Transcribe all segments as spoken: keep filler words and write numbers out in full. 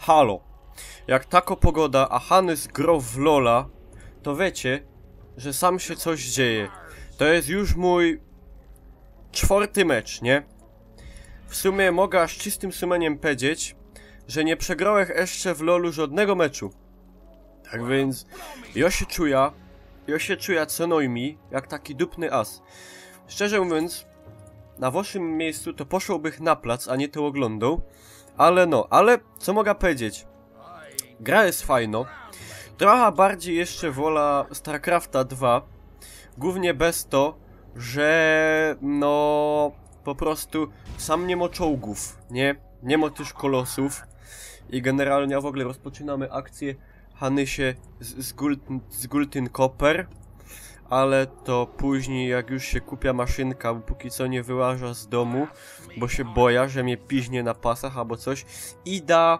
Halo. Jak tako pogoda, a Hanys gro w lola, to wiycie, że sam sie coś dzieje. To je już mōj czworty mecz, nie? W sumie moga z czystym sumiyniyma powiedzieć, że niy przegrołech jeszcze w lolu żodnego meczu. Tak więc jo sie czuja, jo sie czuja co nojmnij jak taki dupny as. Szczerze mōwiyns, na waszym miyjscu to poszołbych na plac, a niy to ôglōndoł. Ale no, ale co moga powiedzieć? Gra je fajno. Trocha bardzij jeszcze wola StarCrafta dwa. Głōwnie bez to, że no po prostu sam niy mo czołgōw, nie? Niy mo tyż kolosōw. I generalnie, a w ogōle rozpoczynamy akcyjã Hanysie z, z, Gult, z Gultyn Copper. Ale to później, jak już sie kupia maszynka, bo póki co niy wyłaża z domu, bo sie boja, że mie piźnie na pasach abo coś. Ida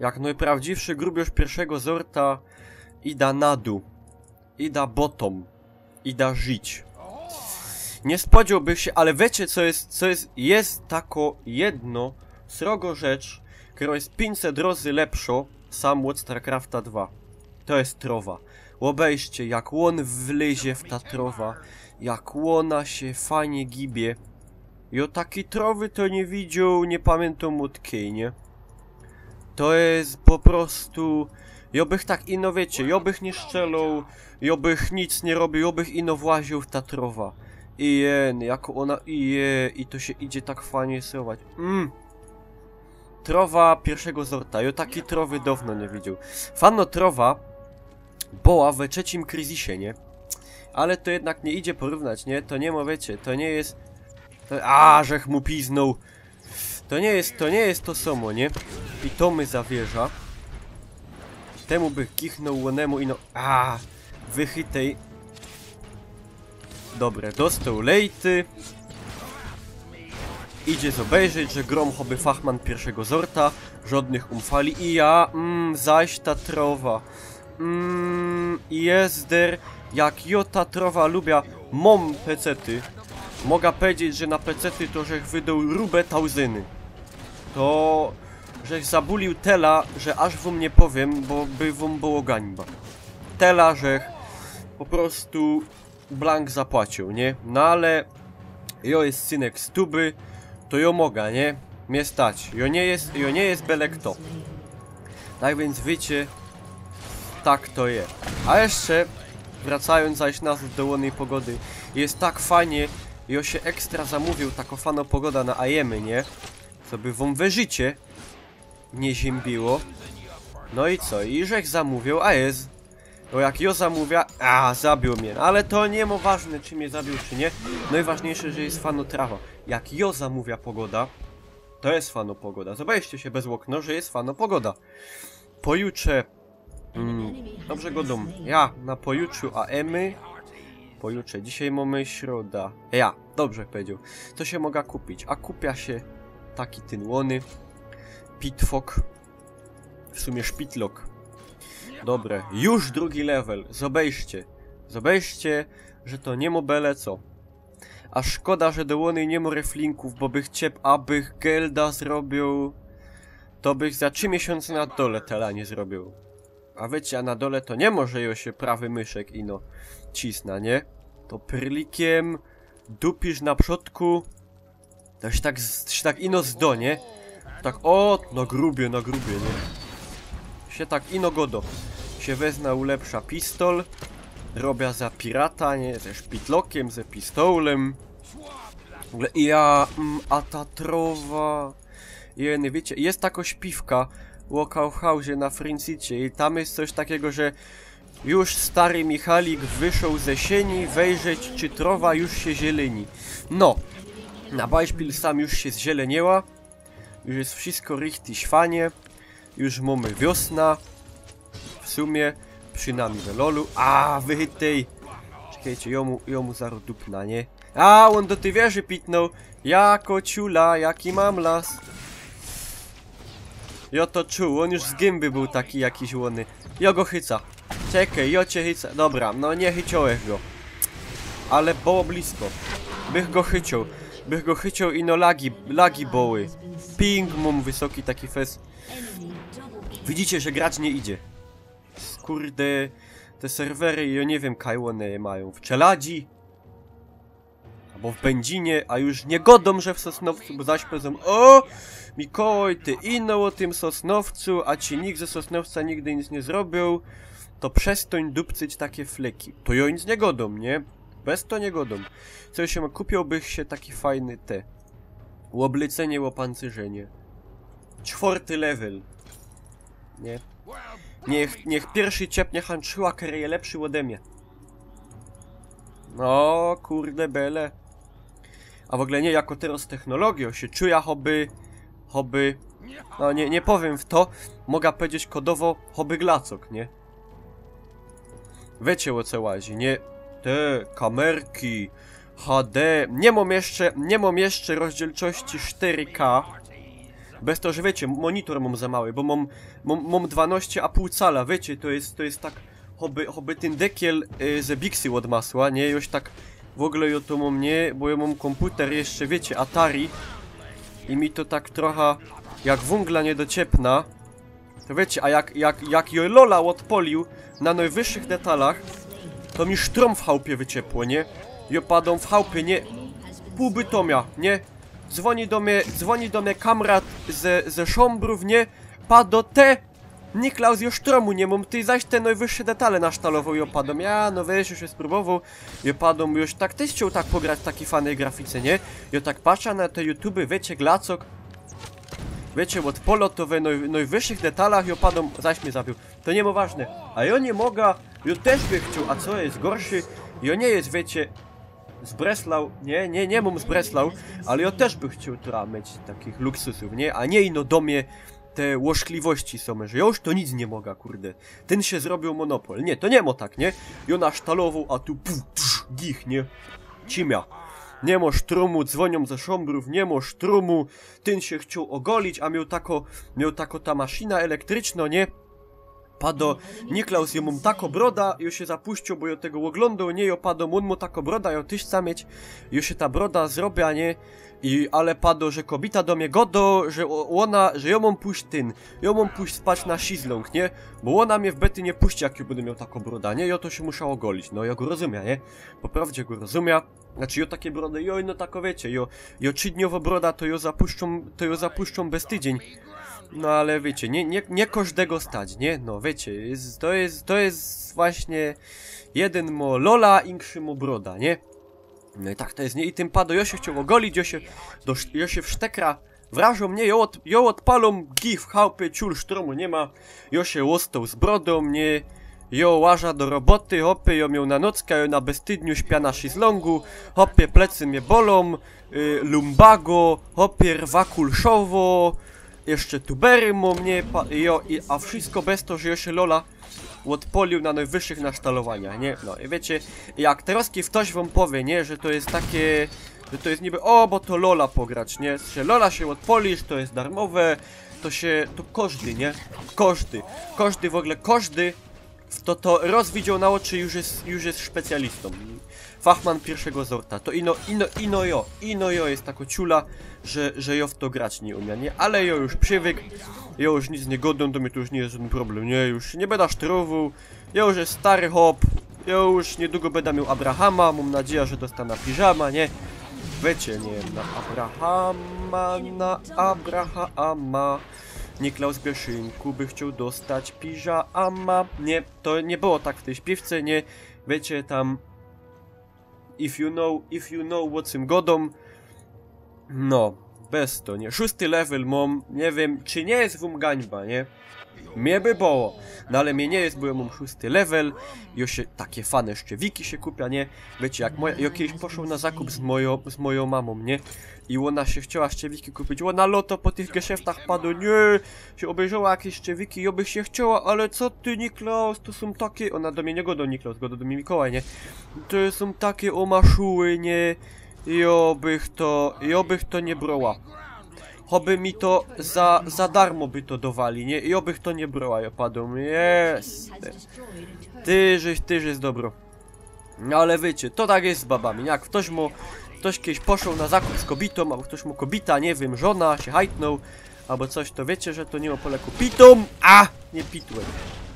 jak nojprawdziwszy grubiŏrz piyrszego zorta, ida na dōł, ida botōm, ida żyć. Niy spodziołbych sie, ale wiycie co je, co je, je tako jedno srogo rzecz, kerŏ je piyńćset rozy lepszŏ sam ôd StarCrafta dwa. To je trowa. Ôbejrzcie, jak ôn wlyzie w ta trowa, jak ôna sie fajnie gibie. Jo taki trowy to niy widzioł, niy pamiyntōm ôd kej, nie? To je po prostu... Jo bych tak ino, wiycie, jo bych niy strzeloł, jo bych nic niy robiōł, jo bych ino właziōł w ta trowa. I jen, jako ôna, i je, i to sie idzie tak fajnie srować. Mm. Trowa piyrszego zorta, jo taki trowy downo niy widzioł. Fano trowa boła we trzecim Kryzysie, nie? Ale to jednak niy idzie porōwnać, nie? To niy mo, wiycie, to niy je... To, a, żech mu piznōł. To niy je, to niy je to samo, nie? I to my zawierza. Temu bych kichnōł, ônemu ino... A, wychytej. Dobre, dostoł lejty. Idzie zobejrzeć, że grōm choby fachman piyrszego zorta. Żodnych umfali i ja, mm, zaś ta trowa. Mm, jezder, jak jo ta trowa lubia. Mōm pecety. Moga powiedzieć, że na pecety to żech wydoł rube tauzyny. To żech zabulił tela, że aż wōm niy powiym, bo by wōm było gańba. Tela żech po prostu blank zapłaciōł, nie? No ale jo je synek z Tuby, to jo moga, nie? Mie stać. Jo niy je, jo niy je bele kto. Tak więc wiycie, tak to je. A jeszcze, wracajōnc zaś nazod do łōnyj pogody, je tak fajnie, jo sie ekstra zamōwiył tako fano pogoda na ajemy, nie? Co by wōm we życie niy ziymbiło. No i co? I żech zamōwiył, a je. Bo jak jo zamōwia, a, zabił mie. No ale to niy mo ważne, czy mie zabił, czy niy. Nojważniyjsze, że je fano trawa. Jak jo zamōwia pogoda, to je fano pogoda. Zobejrzcie sie bez ôkno, że je fano pogoda. Pojutrze... Mm, dobrze godōm. Ja, na pojutrzu, a emy... Pojutrze, dzisiej mōmy środa. Ja, dobrze powiedzioł. Co sie moga kupić? A kupia sie taki tyn łōny. Pitfok. W sumie szpitlok. Dobre, już drugi level. Zobejrzcie. Zobejrzcie, że to niy mo bele co. A szkoda, że do łōnyj niy mo reflinków, bo bych ciep, a bych gelda zrobiōł. To bych za trzi miesiōnce na dole tela niy zrobiōł. A wiycie, a na dole to niy mo, że jo sie prawy myszek ino cisna, nie? To pyrlikiym dupisz na przodku. To sie tak, z- to sie tak ino zdo, nie? Tak, o, na grubie, na grubie, nie? Sie tak ino godo. Sie wezna, ulepsza pistol. Robia za pirata, nie? Ze szpitlokiym, ze pistołym. W ogóle ja, mm, a ta trowa. Jeny, wiycie, je tako śpiwka w Kaufhausie na Frincycie i tam je coś takigo, że już stary Michalik wyszoł ze sieni, wejrzeć, czy trowa już sie zieleni. No, na bajszpil sam już sie zzieleniła. Już je wszystko richtig fajnie. Już mōmy wiosna. W sumie, przinajmnij we lolu. A, wychytej. Czekejcie, jo mu, jo mu zaro dupna, nie? A, ôn do tyj wieży pitnōł. Jako ciula, jaki mam las. Jo to czuł, ôn już z gymby bōł taki jakiś łōny. Jo go chyca. Czekej, jo cie chyca. Dobra, no niy chyciołech go. Ale było blisko. Bych go chycioł. Bych go chycioł, ino lagi, lagi boły. Ping, mōm wysoki taki fest. Widzicie, że grać niy idzie. Kurde, te serwery, jo niy wiym, kaj ône majōm w czeladzi. Abo w Byndzinie, a już niy godōm, że w Sosnowcu, bo zaś powiym: „O, Mikołaj, ty ino ô tym Sosnowcu, a ci nikt ze Sosnowca nigdy nic niy zrobiōł, to przestōń dupcyć takie flyki”. To jo nic niy godōm, niy? Bez to niy godōm. Co jeszcze mōm? Kupiōłbych sie taki fajny te. Ôblycenie, ôpancerzenie. Czworty level. Niy? Niych, niych piyrszy ciepnie Hunchilla, kery je lepszy ôde mie. No, kurde bele. A w ôgōle niy, jako teroz technologijo sie czuja choby, choby, no niy, niy powiym w to, moga powiedzieć kodowo, choby glacok, niy? Wiycie, ô co łazi, niy? Te kamerki, H D, niy mōm jeszcze, niy mōm jeszcze rozdzielczości sztery K. Bez to, że wiycie, monitor mōm za mały, bo mōm, mōm, mōm dwanŏście a pōł cala, wiycie, to je, to je tak, choby, choby tyn dekiel, y, ze biksy ôd masła, niy? Już tak w ôgōle jo to mōm, niy, bo jo mōm kōmputer jeszcze, wiycie, Atari. I mi to tak trocha jak wōngla niy do ciepna. To wiycie, a jak, jak, jak jo LOLa ôdpolił na nojwyższych detalach, to mi sztrōm w chałpie wyciepło, niy? Jo padōm w chałpie, niy? Pōł bytōmia, niy? Dzwoni do mie, dzwoni do mie kamrat ze, ze Szōmbrōw, niy? Pado: „Te, Niklaus, jo sztrōmu niy mōm, ty zaś te nojwyższe detale nasztalowoł”. Jo padōm: „Ja, no wiysz, już je spróbowoł”. Jo padōm: „Już tak tyż chcioł tak pograć w taki fajnyj grafice, niy?” Jo tak patrza na te YouTuby, wiycie, glacok. Wiycie, ôdpolo to we noj-, nojwyższych detalach, jo padōm, zaś mie zabił. To niy mōm ważne. A jo niy moga, jo tyż bych chcioł, a co je gorszy, jo niy je, wiycie, z Breslau, niy, niy, niy mōm z Breslau, ale jo tyż bych chcioł trocha mieć takich luksusōw, niy? A niy ino do mie te ôszkliwości sōm, że jo już to nic niy moga, kurde. Tyn sie zrobiōł monopol. Niy, to niy mŏ tak, niy? Jo nasztalowoł, a tu puf, tsz, gich, niy? Cimia. Niy mŏ sztrōmu, dzwōniōm ze Szōmbrōw, niy mŏ sztrōmu. Tyn sie chcioł ôgolić, a mioł tako, mioł tako ta maszina elektryczno, niy? Pado: „Niklaus, jo mōm tako broda”, jo sie zapuściōł, bo jo tego ôglōndoł, niy? Jo padōm: „Ôn mŏ tako broda, jo tyż chcã mieć”, jo sie ta broda zrobia, niy? I, ale pado, że kobita do mie godo, że ô-, ôna, że jo mōm puść tyn, jo mōm puść spać na szezlōng, niy? Bo ôna mie w byty niy puści, jak jo bydã mioł tako broda, niy? Jo to sie musza ôgolić, no, jo go rozumia, niy? Po prŏwdzie go rozumia. Znaczy, jo takie brody, jo, no tako wiycie, jo, jo trzidniowŏ broda, to jo zapuszczōm, to jo zapuszczōm bez tydziyń. No ale wiycie, niy, niy, niy kożdego stać, niy? No wiycie, je, to je, to je właśnie jedyn mŏ lola, inkszy mŏ broda, niy? No i tak to je, niy? I tyn pado, jo sie chcioł ôgolić, jo sie do sz-, jo sie w sztekra wrażōm, niy? Jo ôd-, jo ôdpalōm, gich, w chałpie, ciul, sztrōmu niy ma. Jo sie ôstoł z brodōm, niy? Jo łażã do roboty, chopie, jo mioł na nocka, jo na beztydniu śpiã na szezlōngu, chopie, plecy mie bolōm, y, lumbago, chopie, rwa kulszowo, jeszcze tubery mōm, niy? Pa-, jo, i, a wszysko bez to, że jo sie lola ôdpolił na nojwyższych nasztalowaniach, niy? No i wiycie, jak teroz ktoś wōm powie, niy, że to je takie, że to je niby, ô, bo to lola pograć, niy? Że lola sie ôdpolisz, to je darmowe, to sie, to kożdy, niy? Kożdy, kożdy, w ôgōle kożdy, to, to roz widzioł na ôczy, już je, już je specjalistōm. Fachman piyrszego zorta. To ino, ino, ino jo, ino jo je tako ciula, że, że jo w to grać niy umiã, niy? Ale jo już prziwyk, jo już nic niy godōm, do mie to już niy je żodyn problym, niy? Już sie niy bydã sztrowoł, jo już je stary chop, jo już niydługo bydã mioł Abrahama, mōm nadzieja, że dostanã piżama, niy? Wiycie, niy? Na Abrahama, na Abrahama. Niklaus Bieszynku by chcioł dostać piżama. Niy, to niy było tak w tyj śpiywce, niy? Wiycie, tam if you know, if you know, ô czym godōm. No, bez to, niy? Szōsty level mōm, niy wiym, czy niy je wōm gańba, niy? Mie by było, no ale mie niy je, bo jo mōm szōsty level. Jo sie takie fajne szczewiki sie kupia, niy? Wiycie, jak moja, jo kejś poszoł na zakup z mojōm, z mojōm mamōm, niy? I ôna sie chcioła szczewiki kupić, ôna loto po tych geszeftach pado, niy, sie ôbejrzoła jakieś szczewiki, jo bych sie chcioła, ale co ty, Niklaus, to sōm takie, ôna do mie niy godo Niklaus, godo do mie Mikołaj, niy? To sōm takie ômaszuły, niy? Jo bych to, jo bych to niy broła. Choby mi to za, za darmo by to dowali, niy? Jo bych to niy broła, jo padōm, jest. Ty żeś, ty żeś dobro. No ale wiycie, to tak je z babami, niy? Jak ftoś mŏ, Ftoś kejś poszoł na zakup z kobiytōm, abo ftoś mu kobiyta, niy wiym, żona sie hajtnōł, abo coś, to wiycie, że to niy ma polegać pitōm, a niy pitōm.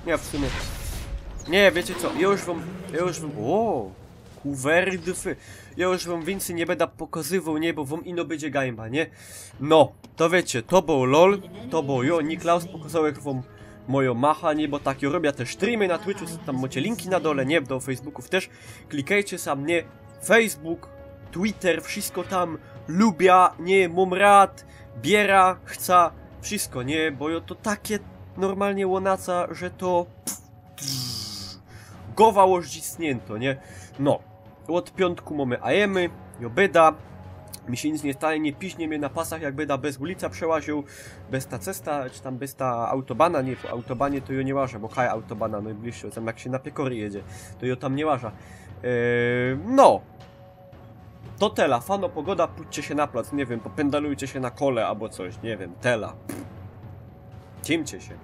Niy, w sumie. Niy, wiycie co, jo już wōm, jo już wōm, ô, kuwerdufy. Jo już wōm wiyncyj niy byda pokazywoł, niy, bo wōm ino bydzie gańba, niy? No, to wiycie, to bōł lol, to bōł jo, Niklaus, pokazoł wōm mojo macha, niy, bo tak jo robia te streamy na Twitchu, tam mocie linki na dole, niy, do Facebookōw tyż, klikejcie sam, niy, Facebook, Twitter, wszysko tam, lubia, niy, mōm rad, biera, chca, wszysko, niy, bo jo to take normalnie ônaca, że to gowa ôżdzisniynto, niy? No, ôd piōntku mōmy ajemy, jo byda, mi sie nic niy stanie, niy piźnie mie na pasach, jak byda bez ulica przełaziōł, bez ta cesta, czy tam bez ta autobana, niy, po autobanie to jo niy łaża, bo kaj autobana nojbliższo, tam jak sie na Piekory jedzie, to jo tam niy łaża. Yy, no. To tela, fano pogoda, pōdźcie sie na plac, niy wiym, popyndalujcie sie na kole abo coś, niy wiym, tela. Ciymcie sie.